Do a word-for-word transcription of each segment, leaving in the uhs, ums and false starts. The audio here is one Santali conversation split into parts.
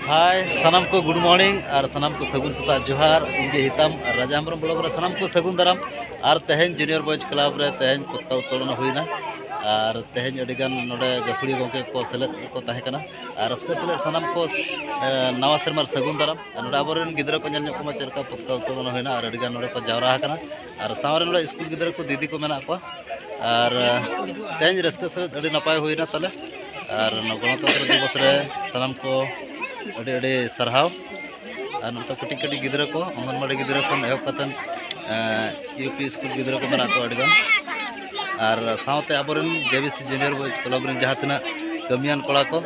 ᱦᱟᱭ, ᱥᱟᱱᱟᱢ ᱠᱚ good morning ᱟᱨ ᱥᱟᱱᱟᱢ ᱠᱚ ᱥᱟᱹᱜᱩᱱ ᱥᱮᱛᱟᱜ ᱡᱚᱦᱟᱨ᱾ ᱤᱧ ᱜᱮ ᱦᱤᱛᱟᱢ ᱟᱨ ᱨᱟᱡᱟ ᱦᱮᱢᱵᱨᱚᱢ vlog ᱨᱮ ᱥᱟᱱᱟᱢ ᱠᱚ ᱥᱟᱹᱜᱩᱱ ᱫᱟᱨᱟᱢ᱾ ᱟᱨ ᱛᱮᱦᱮᱧ Junior Boys Club ᱨᱮ ᱛᱮᱦᱮᱧ ᱯᱚᱛᱠᱟ ᱩᱛᱛᱳᱞᱚᱱ ᱦᱩᱭᱱᱟ᱾ ᱟᱨ ᱛᱮᱦᱮᱧ ᱟᱹᱰᱤᱜᱟᱱ ᱱᱚᱰᱮ ᱜᱟᱹᱠᱷᱩᱲᱤᱭᱟᱹ ᱜᱚᱢᱠᱮ ᱠᱚ ᱥᱮᱞᱮᱫ ᱠᱚ ᱛᱟᱦᱮᱸ ᱠᱟᱱᱟ᱾ ᱟᱨ ᱨᱟᱹᱥᱠᱟᱹ ᱥᱮᱞᱮᱫ ᱥᱟᱱᱟᱢ ᱠᱚ, ᱮ, ᱱᱟᱣᱟ ᱥᱮᱨᱢᱟ ᱨᱮ ᱥᱟᱹᱜᱩᱱ ᱫᱟᱨᱟᱢ᱾ ᱟᱨ ᱱᱚᱰᱮ ᱟᱵᱚᱨᱮᱱ ᱜᱤᱫᱽᱨᱟᱹ ᱠᱚ ᱧᱮᱞ ᱧᱚᱜ ᱠᱚᱢᱟ ᱪᱮᱫ ᱞᱮᱠᱟ ᱯᱚᱛᱠᱟ ᱩᱛᱛᱳᱞᱚᱱ ᱦᱩᱭᱱᱟ ᱟᱨ ᱟᱹᱰᱤᱜᱟᱱ ᱱᱚᱰᱮ ᱠᱚ ᱡᱟᱣᱨᱟ ᱟᱠᱟᱱᱟ᱾ ᱟᱨ ᱥᱟᱶᱨᱮ ᱱᱚᱰᱮ ᱥᱠᱩᱞ ᱜᱤᱫᱽᱨᱟᱹ ᱠᱚ ᱫᱤᱫᱤ ᱠᱚ ᱢᱮᱱᱟᱜ ᱠᱚᱣᱟ᱾ ᱟᱨ, ᱮ, ᱛᱮᱦᱮᱧ ᱨᱟᱹᱥᱠᱟᱹ ᱥᱮᱞᱮᱫ ᱟᱹᱰᱤ ᱱᱟᱯᱟᱭ ᱦᱩᱭᱱᱟ ᱛᱟᱞᱮ᱾ ᱟᱨ ᱱᱚᱣᱟ ᱜᱚᱱᱚᱛᱚᱱᱛᱨᱚ ᱫᱤᱵᱚᱥ ᱨᱮ ᱥᱟᱱᱟᱢ ᱠᱚ ᱟᱹᱰᱤ ᱟᱹᱰᱤ ᱥᱟᱨᱦᱟᱣ᱾ ᱟᱨ ᱱᱚᱝᱠᱟ ᱠᱟᱹᱴᱤᱡ ᱠᱟᱹᱴᱤᱡ ᱜᱤᱫᱽᱨᱟᱹ ᱠᱚ, ᱚᱝᱜᱚᱱᱵᱟᱲᱤ ᱜᱤᱫᱽᱨᱟᱹ ᱠᱷᱚᱱ ᱮᱦᱚᱵ ᱠᱟᱛᱮᱫ, ᱮᱸ, ᱭᱩ ᱯᱤ ᱥᱠᱩᱞ ᱜᱤᱫᱽᱨᱟᱹ ᱠᱚ ᱢᱮᱱᱟᱜ ᱠᱚᱣᱟ ᱟᱹᱰᱤᱜᱟᱱ᱾ ᱟᱨ ᱥᱟᱶᱛᱮ ᱟᱵᱚᱨᱮᱱ ᱡᱮ B C Junior Boys Club ᱨᱮᱱ ᱡᱟᱦᱟᱸ ᱛᱤᱱᱟᱹᱜ ᱠᱟᱹᱢᱤᱭᱟᱱ ᱠᱚᱲᱟ ᱠᱚ,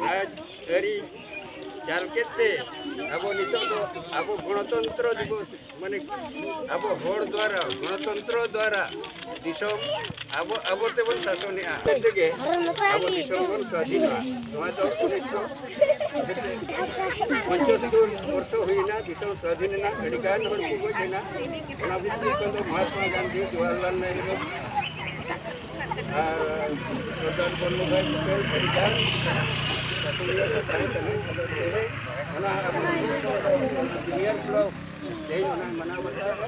ᱨᱟᱡᱽ ᱟᱹᱨᱤ ᱪᱟᱞ ᱠᱮᱫ ᱛᱮ ᱟᱵᱚ ᱱᱤᱛᱚᱜ ᱫᱚ ᱟᱵᱚ ᱜᱚᱱᱚᱛᱚᱱᱛᱨᱚ ᱫᱤᱵᱚᱥ, ᱢᱟᱱᱮ ᱟᱵᱚ ᱦᱚᱲ ᱫᱣᱟᱨᱟ, ᱜᱚᱱᱚᱛᱚᱱᱛᱨᱚ ᱫᱣᱟᱨᱟ ᱫᱤᱥᱚᱢ ᱟᱵᱚ, ᱟᱵᱚ ᱛᱮᱵᱚᱱ ᱥᱟᱥᱚᱱᱮᱜᱼᱟ᱾ ᱛᱮᱜᱮ ᱟᱵᱚ ᱫᱤᱥᱚᱢ ᱵᱚᱱ ᱥᱟᱹᱫᱷᱤᱱᱚᱜᱼᱟ᱾ ᱱᱚᱣᱟ ᱫᱚ ᱩᱱᱤᱥᱥᱚ ᱯᱚᱸᱪᱟᱛᱛᱳᱨ ᱵᱚᱨᱥᱚ ᱦᱩᱭᱱᱟ, ᱫᱤᱥᱚᱢ ᱥᱟᱹᱫᱷᱤᱱ ᱮᱱᱟ, ᱟᱹᱰᱤᱜᱟᱱ ᱦᱚᱲ ᱠᱚ ᱜᱚᱡ ᱮᱱᱟ᱾ ᱚᱱᱟ ᱵᱷᱤᱛᱨᱤ ᱠᱷᱚᱱ ᱫᱚ ᱢᱚᱦᱟᱛᱢᱟ ᱜᱟᱱᱫᱷᱤ, ᱡᱚᱣᱟᱦᱚᱨᱞᱟᱞ ᱱᱮᱦᱨᱩ, ᱟᱨ ᱥᱚᱨᱫᱟᱨ ᱵᱚᱞᱞᱚᱵᱷ ᱵᱷᱟᱭ ᱯᱮᱴᱮᱞ ᱟᱹᱰᱤᱜᱟᱱ ᱥᱟᱥᱚᱱᱤᱭᱟᱹ ᱠᱚ ᱛᱟᱦᱮᱸ ᱠᱟᱱᱟ᱾ ᱟᱫᱚ ᱛᱮᱦᱮᱧ ᱚᱱᱟ ᱟᱵᱚ ᱡᱩᱱᱤᱭᱟᱨ ᱠᱞᱟᱵᱽ ᱛᱮᱦᱮᱧ ᱚᱱᱟ ᱢᱟᱱᱟᱣ ᱵᱟᱛᱟᱣ,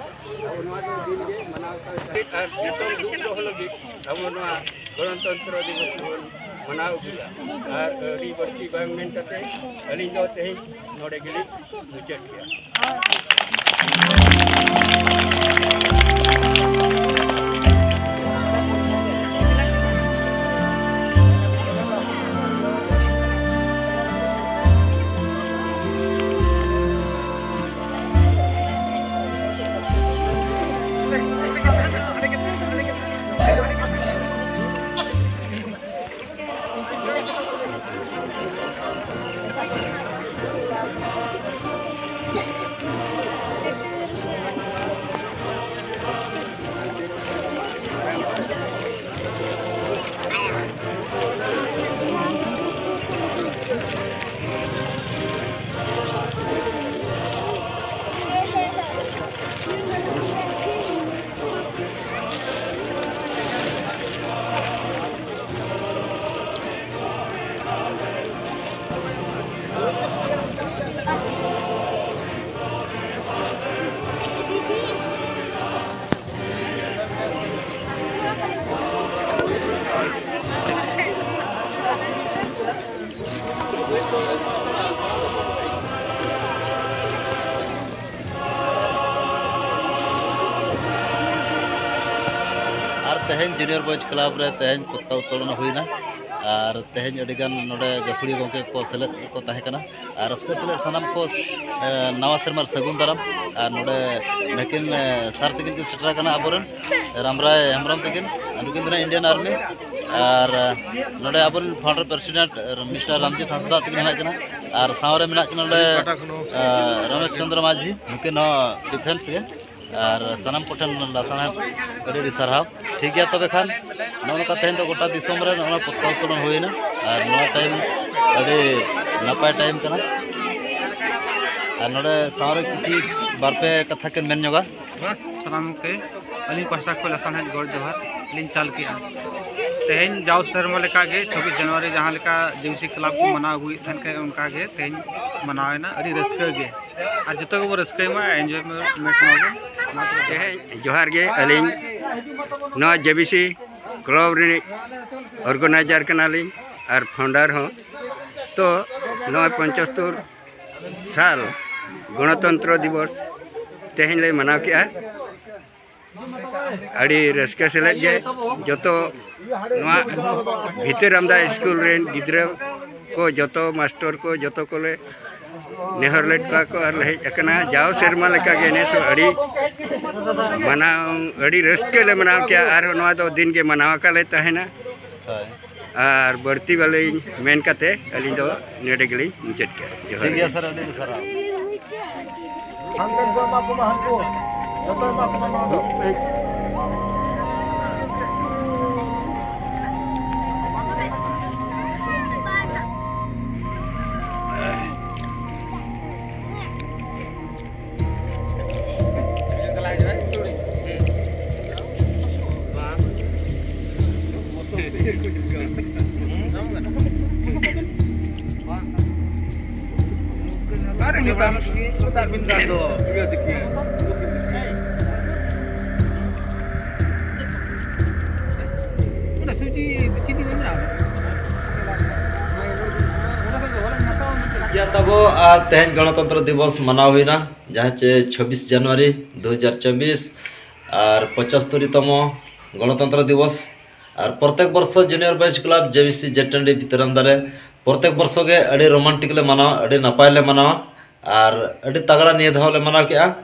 ᱟᱵᱚ ᱱᱚᱣᱟ ᱫᱚ ᱫᱤᱱ ᱜᱮ ᱢᱟᱱᱟᱣ ᱵᱟᱛᱟᱣ ᱟᱨ ᱫᱤᱥᱚᱢ ᱫᱩᱜ ᱫᱚᱦᱚ ᱞᱟᱹᱜᱤᱫ ᱟᱵᱚ ᱱᱚᱣᱟ ᱜᱚᱱᱚᱛᱚᱱᱛᱨᱚ ᱫᱤᱵᱚᱥ ᱵᱚᱱ ᱢᱟᱱᱟᱣ ᱟᱹᱜᱩᱭᱟ᱾ ᱟᱨ ᱟᱹᱰᱤ ᱵᱟᱹᱲᱛᱤ ᱵᱟᱝ ᱢᱮᱱ ᱠᱟᱛᱮ ᱟᱹᱞᱤᱧ ᱫᱚ ᱛᱮᱦᱮᱧ ᱱᱚᱰᱮ ᱜᱮᱞᱤᱧ ᱢᱩᱪᱟᱹᱫ ᱠᱮᱫᱟ᱾ ᱛᱮᱦᱮᱧ ᱡᱩᱱᱤᱭᱚᱨ ᱵᱚᱭᱮᱡᱽ ᱠᱞᱟᱵᱽ ᱨᱮ ᱛᱮᱦᱮᱧ ᱯᱚᱛᱠᱟ ᱩᱛᱛᱳᱞᱚᱱ ᱦᱩᱭᱱᱟ᱾ ᱟᱨ ᱛᱮᱦᱮᱧ ᱟᱹᱰᱤᱜᱟᱱ ᱱᱚᱰᱮ ᱜᱟᱹᱠᱷᱩᱲᱤᱭᱟᱹ ᱜᱚᱢᱠᱮ ᱠᱚ ᱥᱮᱞᱮᱫ ᱠᱚ ᱛᱟᱦᱮᱸ ᱠᱟᱱᱟ᱾ ᱟᱨ ᱨᱟᱹᱥᱠᱟᱹ ᱥᱮᱞᱮᱫ ᱥᱟᱱᱟᱢ ᱠᱚ, ᱮ, ᱱᱟᱣᱟ ᱥᱮᱨᱢᱟ ᱨᱮ ᱥᱟᱹᱜᱩᱱ ᱫᱟᱨᱟᱢ᱾ ᱟᱨ ᱱᱚᱰᱮ ᱱᱩᱠᱤᱱ, ᱮ, ᱥᱟᱨ ᱛᱟᱹᱠᱤᱱ ᱠᱤᱱ ᱥᱮᱴᱮᱨ ᱟᱠᱟᱱᱟ, ᱟᱵᱚᱨᱮᱱ ᱨᱟᱢᱨᱟᱭ ᱦᱮᱢᱵᱨᱚᱢ ᱛᱟᱹᱠᱤᱱ, ᱱᱩᱠᱤᱱ ᱫᱚ ᱱᱟᱜ ᱤᱱᱰᱤᱭᱟᱱ ᱟᱨᱢᱤ᱾ ᱟᱨ, ᱮ, ᱱᱚᱰᱮ ᱟᱵᱚᱨᱮᱱ ᱯᱷᱟᱣᱩᱱᱰᱟᱨ ᱯᱨᱮᱥᱤᱰᱮᱱᱴ, ᱮ, ᱢᱤᱥᱴᱟᱨ ᱨᱟᱢᱡᱤᱛ ᱦᱟᱸᱥᱫᱟ ᱛᱟᱹᱠᱤᱱ ᱢᱮᱱᱟᱜ ᱠᱤᱱᱟ᱾ ᱟᱨ ᱥᱟᱶᱨᱮ ᱢᱮᱱᱟᱜ ᱠᱤᱱᱟ ᱱᱚᱰᱮ, ᱮ, ᱨᱚᱢᱮᱥ ᱪᱚᱸᱫᱽᱨᱚ ᱢᱟᱹᱡᱷᱤ, ᱱᱩᱠᱤᱱ ᱦᱚᱸ ᱰᱤᱯᱷᱮᱱᱥ ᱜᱮ᱾ ᱟᱨ ᱥᱟᱱᱟᱢ ᱠᱚᱴᱷᱮᱱ ᱞᱟᱥᱟᱲᱦᱮᱫ ᱟᱹᱰᱤ ᱟᱹᱰᱤ ᱥᱟᱨᱦᱟᱣ᱾ ᱴᱷᱤᱠ ᱜᱮᱭᱟ, ᱛᱚᱵᱮ ᱠᱷᱟᱱ ᱱᱚᱜᱼᱚ ᱱᱚᱝᱠᱟ ᱛᱮᱦᱮᱧ ᱫᱚ ᱜᱚᱴᱟ ᱫᱤᱥᱚᱢ ᱨᱮ ᱱᱚᱜᱼᱚ ᱱᱚᱣᱟ ᱯᱚᱛᱠᱟ ᱩᱛᱛᱳᱞᱚᱱ ᱦᱩᱭᱮᱱᱟ᱾ ᱟᱨ ᱱᱚᱣᱟ ᱴᱟᱭᱤᱢ ᱟᱹᱰᱤ ᱱᱟᱯᱟᱭ ᱴᱟᱭᱤᱢ ᱠᱟᱱᱟ᱾ ᱟᱨ ᱱᱚᱰᱮ ᱥᱟᱶᱨᱮ ᱠᱤᱪᱷᱤ ᱵᱟᱨᱯᱮ ᱠᱟᱛᱷᱟ ᱠᱤᱱ ᱢᱮᱱ ᱧᱚᱜᱟ᱾ ᱥᱟᱱᱟᱢ ᱠᱚ ᱟᱹᱞᱤᱧ ᱯᱟᱦᱴᱟ ᱠᱷᱚᱱ ᱞᱟᱥᱟᱲᱦᱮᱫ ᱜᱚᱰ ᱡᱚᱦᱟᱨ ᱞᱤᱧ ᱪᱟᱞ ᱠᱮᱜᱼᱟ᱾ ᱛᱮᱦᱮᱧ ᱡᱟᱣ ᱥᱮᱨᱢᱟ ᱞᱮᱠᱟᱜᱮ ᱪᱷᱟᱵᱵᱤᱥ ᱡᱟᱱᱩᱣᱟᱨᱤ ᱡᱟᱦᱟᱸ ᱞᱮᱠᱟ ᱡᱮᱣᱥᱤ ᱠᱞᱟᱵᱽ ᱠᱚ ᱢᱟᱱᱟᱣ ᱟᱹᱜᱩᱭᱮᱫ ᱛᱟᱦᱮᱱ ᱠᱷᱟᱱ, ᱚᱱᱠᱟᱜᱮ ᱛᱮᱦᱮᱧ ᱢᱟᱱᱟᱣᱮᱱᱟ᱾ ᱟᱹᱰᱤ ᱨᱟᱹᱥᱠᱟᱹ ᱜᱮ, ᱟᱨ ᱡᱚᱛᱚ ᱜᱮᱵᱚᱱ ᱨᱟᱹᱥᱠᱟᱹᱭ ᱢᱟ, ᱮᱱᱡᱚᱭ ᱢᱟ ᱵᱚᱱ᱾ ᱛᱮᱦᱮᱧ ᱡᱚᱦᱟᱨ ᱜᱮ, ᱟᱹᱞᱤᱧ ᱱᱚᱣᱟ ᱡᱮᱵᱤᱥᱤ ᱠᱞᱟᱵᱽ ᱨᱤᱱᱤᱡ ᱚᱨᱜᱟᱱᱟᱭᱡᱟᱨ ᱠᱟᱱᱟᱞᱤᱧ ᱟᱨ ᱯᱷᱟᱣᱩᱱᱰᱟᱨ ᱦᱚᱸ᱾ ᱛᱚ ᱱᱚᱣᱟ ᱯᱚᱸᱪᱟᱛᱛᱳᱨ ᱥᱟᱞ ᱜᱚᱱᱚᱛᱚᱱᱛᱨᱚ ᱫᱤᱵᱚᱥ ᱛᱮᱦᱮᱧ ᱞᱮ ᱢᱟᱱᱟᱣ ᱠᱮᱜᱼᱟ᱾ ᱟᱹᱰᱤ ᱨᱟᱹᱥᱠᱟᱹ ᱥᱮᱞᱮᱫ ᱜᱮ ᱡᱚᱛᱚ ᱱᱚᱣᱟ ᱵᱷᱤᱛᱟᱹᱨ ᱟᱢᱫᱟ ᱥᱠᱩᱞ ᱨᱮᱱ ᱜᱤᱫᱽᱨᱟᱹ ᱠᱚ, ᱡᱚᱛᱚ ᱢᱟᱥᱴᱚᱨ ᱠᱚ, ᱡᱚᱛᱚ ᱠᱚᱞᱮ ᱱᱮᱦᱚᱨ ᱞᱮᱫ ᱠᱚᱣᱟ ᱠᱚ ᱟᱨ ᱞᱮ ᱦᱮᱡ ᱟᱠᱟᱱᱟ᱾ ᱡᱟᱣ ᱥᱮᱨᱢᱟ ᱞᱮᱠᱟᱜᱮ ᱱᱮᱥ ᱦᱚᱸ ᱟᱹᱰᱤ ᱢᱟᱱᱟᱣ, ᱟᱹᱰᱤ ᱨᱟᱹᱥᱠᱟᱹ ᱞᱮ ᱢᱟᱱᱟᱣ ᱠᱮᱜᱼᱟ᱾ ᱟᱨᱦᱚᱸ ᱱᱚᱣᱟ ᱫᱚ ᱫᱤᱱ ᱜᱮ ᱢᱟᱱᱟᱣ ᱟᱠᱟᱫ ᱞᱮ ᱛᱟᱦᱮᱱᱟ᱾ ᱦᱳᱭ᱾ ᱟᱨ ᱵᱟᱹᱲᱛᱤ ᱵᱟᱹᱞᱤᱧ ᱢᱮᱱ ᱠᱟᱛᱮ ᱟᱹᱞᱤᱧ ᱫᱚ ᱱᱚᱰᱮ ᱜᱮᱞᱤᱧ ᱢᱩᱪᱟᱹᱫ ᱠᱮᱜᱼᱟ᱾ ᱡᱚᱦᱟᱨ ᱴᱷᱤᱠ ᱜᱮᱭᱟ ᱜᱮ᱾ ᱥᱟᱨ, ᱟᱹᱰᱤ ᱟᱹᱰᱤ ᱥᱟᱨᱦᱟᱣ᱾ ᱦᱟᱱᱛᱮ ᱱᱤᱛᱚᱜ ᱮᱢᱟ ᱠᱚᱢᱟ, ᱦᱟᱱᱠᱩ ᱡᱚᱛᱚ ᱮᱢᱟ ᱠᱚᱢᱟ ᱱᱚᱣᱟ ᱫᱚ᱾ ᱤᱭᱟᱹ ᱛᱟᱵᱚ, ᱟᱨ ᱛᱮᱦᱮᱧ ᱜᱚᱱᱚᱛᱚᱱᱛᱨᱚ ᱫᱤᱵᱚᱥ ᱢᱟᱱᱟᱣ ᱦᱩᱭᱱᱟ, ᱡᱟᱦᱟᱸ ᱪᱮ ᱪᱷᱟᱵᱵᱤᱥ ᱡᱟᱱᱩᱣᱟᱨᱤ ᱫᱩ ᱦᱟᱡᱟᱨ ᱪᱚᱵᱵᱤᱥ, ᱟᱨ ᱯᱚᱸᱪᱟᱛᱛᱳᱨ ᱛᱚᱢᱚ ᱜᱚᱱᱚᱛᱚᱱᱛᱨᱚ ᱫᱤᱵᱚᱥ᱾ ᱟᱨ ᱯᱨᱚᱛᱮᱠ ᱵᱚᱨᱥᱚ ᱡᱩᱱᱤᱭᱚᱨ ᱵᱚᱭᱮᱡᱽ ᱠᱞᱟᱵᱽ ᱡᱮ ᱵᱤ ᱥᱤ ᱡᱮᱴ ᱴᱟᱺᱰᱤ ᱵᱷᱤᱛᱟᱹᱨᱟᱢᱫᱟ ᱨᱮ ᱯᱨᱚᱛᱮᱠ ᱵᱚᱨᱥᱚ ᱜᱮ ᱟᱹᱰᱤ ᱨᱳᱢᱟᱱᱴᱤᱠ ᱞᱮ ᱢᱟᱱᱟᱣᱟ, ᱟᱹᱰᱤ ᱱᱟᱯᱟᱭ ᱞᱮ ᱢᱟᱱᱟᱣᱟ᱾ ᱟᱨ ᱟᱹᱰᱤ ᱛᱟᱜᱲᱟ ᱱᱤᱭᱟᱹ ᱫᱷᱟᱣ ᱞᱮ ᱢᱟᱱᱟᱣ ᱠᱮᱜᱼᱟ᱾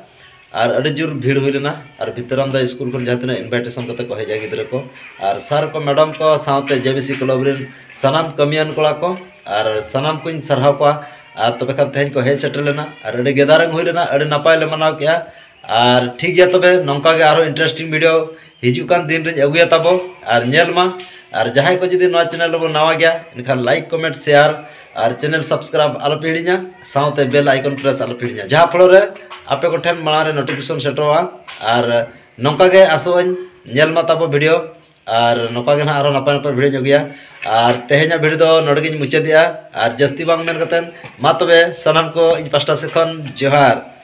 ᱟᱨ ᱟᱹᱰᱤ ᱡᱳᱨ ᱵᱷᱤᱲ ᱦᱩᱭ ᱞᱮᱱᱟ᱾ ᱟᱨ ᱵᱷᱤᱛᱟᱹᱨᱟᱢᱫᱟ ᱥᱠᱩᱞ ᱠᱷᱚᱱ ᱡᱟᱦᱟᱸ ᱛᱤᱱᱟᱹᱜ ᱤᱱᱵᱷᱟᱭᱴᱮᱥᱚᱱ ᱠᱟᱛᱮ ᱠᱚ ᱦᱮᱡᱼᱟ ᱜᱤᱫᱽᱨᱟᱹ ᱠᱚ, ᱟᱨ ᱥᱟᱨ ᱠᱚ, ᱢᱮᱰᱟᱢ ᱠᱚ ᱥᱟᱶᱛᱮ ᱡᱮ ᱵᱤ ᱥᱤ ᱠᱞᱟᱵᱽ ᱨᱮᱱ ᱥᱟᱱᱟᱢ ᱠᱟᱹᱢᱤᱭᱟᱱ ᱠᱚᱲᱟ ᱠᱚ, ᱟᱨ ᱥᱟᱱᱟᱢ ᱠᱚᱧ ᱥᱟᱨᱦᱟᱣ ᱠᱚᱣᱟ᱾ ᱟᱨ ᱛᱚᱵᱮ ᱠᱷᱟᱱ ᱛᱮᱦᱮᱧ ᱠᱚ ᱦᱮᱡ ᱥᱮᱴᱮᱨ ᱞᱮᱱᱟ, ᱟᱨ ᱟᱹᱰᱤ ᱜᱮᱫᱟᱨᱤᱝ ᱦᱩᱭ ᱞᱮᱱᱟ, ᱟᱹᱰᱤ ᱱᱟᱯᱟᱭ ᱞᱮ ᱢᱟᱱᱟᱣ ᱠᱮᱜᱼᱟ᱾ ᱟᱨ ᱴᱷᱤᱠ ᱜᱮᱭᱟ, ᱛᱚᱵᱮ ᱱᱚᱝᱠᱟ ᱜᱮ ᱟᱨᱦᱚᱸ ᱤᱱᱴᱟᱨᱮᱥᱴᱤᱝ ᱵᱷᱤᱰᱤᱭᱳ ᱦᱤᱡᱩᱜ ᱠᱟᱱ ᱫᱤᱱ ᱨᱤᱧ ᱟᱹᱜᱩᱭᱟ ᱛᱟᱵᱚ, ᱟᱨ ᱧᱮᱞ ᱢᱟ᱾ ᱟᱨ ᱡᱟᱦᱟᱸᱭ ᱠᱚ ᱡᱩᱫᱤ ᱱᱚᱣᱟ ᱪᱮᱱᱮᱞ ᱨᱮᱵᱚᱱ ᱱᱟᱣᱟ ᱜᱮᱭᱟ, ᱮᱱᱠᱷᱟᱱ ᱞᱟᱭᱤᱠ, ᱠᱚᱢᱮᱱᱴ, ᱥᱮᱭᱟᱨ ᱟᱨ ᱪᱮᱱᱮᱞ ᱥᱟᱵᱥᱠᱨᱟᱭᱤᱵ ᱟᱞᱚᱯᱮ ᱦᱤᱲᱤᱧᱟ, ᱥᱟᱶᱛᱮ ᱵᱮᱞ ᱟᱭᱠᱚᱱ ᱯᱨᱮᱥ ᱟᱞᱚᱯᱮ ᱦᱤᱲᱤᱧᱟ, ᱡᱟᱦᱟᱸ ᱯᱷᱚᱞᱚ ᱨᱮ ᱟᱯᱮ ᱠᱚᱴᱷᱮᱱ ᱢᱟᱲᱟᱝ ᱨᱮ ᱱᱳᱴᱤᱯᱷᱤᱠᱮᱥᱚᱱ ᱥᱮᱴᱮᱨᱚᱜᱼᱟ᱾ ᱟᱨ ᱱᱚᱝᱠᱟ ᱜᱮ ᱟᱥᱚᱜ ᱟᱹᱧ ᱧᱮᱞ ᱢᱟ ᱛᱟᱵᱚ ᱵᱷᱤᱰᱤᱭᱳ, ᱟᱨ ᱱᱚᱝᱠᱟ ᱜᱮ ᱱᱟᱦᱟᱜ ᱟᱨᱦᱚᱸ ᱱᱟᱯᱟᱭ ᱱᱟᱯᱟᱭ ᱵᱷᱤᱰᱤᱭᱳᱧ ᱟᱹᱜᱩᱭᱟ᱾ ᱟᱨ ᱛᱮᱦᱮᱧᱟᱜ ᱵᱷᱤᱰᱤᱭᱳ ᱫᱚ ᱱᱚᱰᱮ ᱜᱤᱧ ᱢᱩᱪᱟᱹᱫᱮᱜᱼᱟ᱾ ᱟᱨ ᱡᱟᱹᱥᱛᱤ ᱵᱟᱝ ᱢᱮᱱ ᱠᱟᱛᱮᱫ, ᱢᱟ ᱛᱚᱵᱮ ᱥᱟᱱᱟᱢ ᱠᱚ ᱤᱧ ᱯᱟᱥᱴᱟ ᱥᱮᱫ ᱠᱷᱚᱱ ᱡᱚᱦᱟᱨ᱾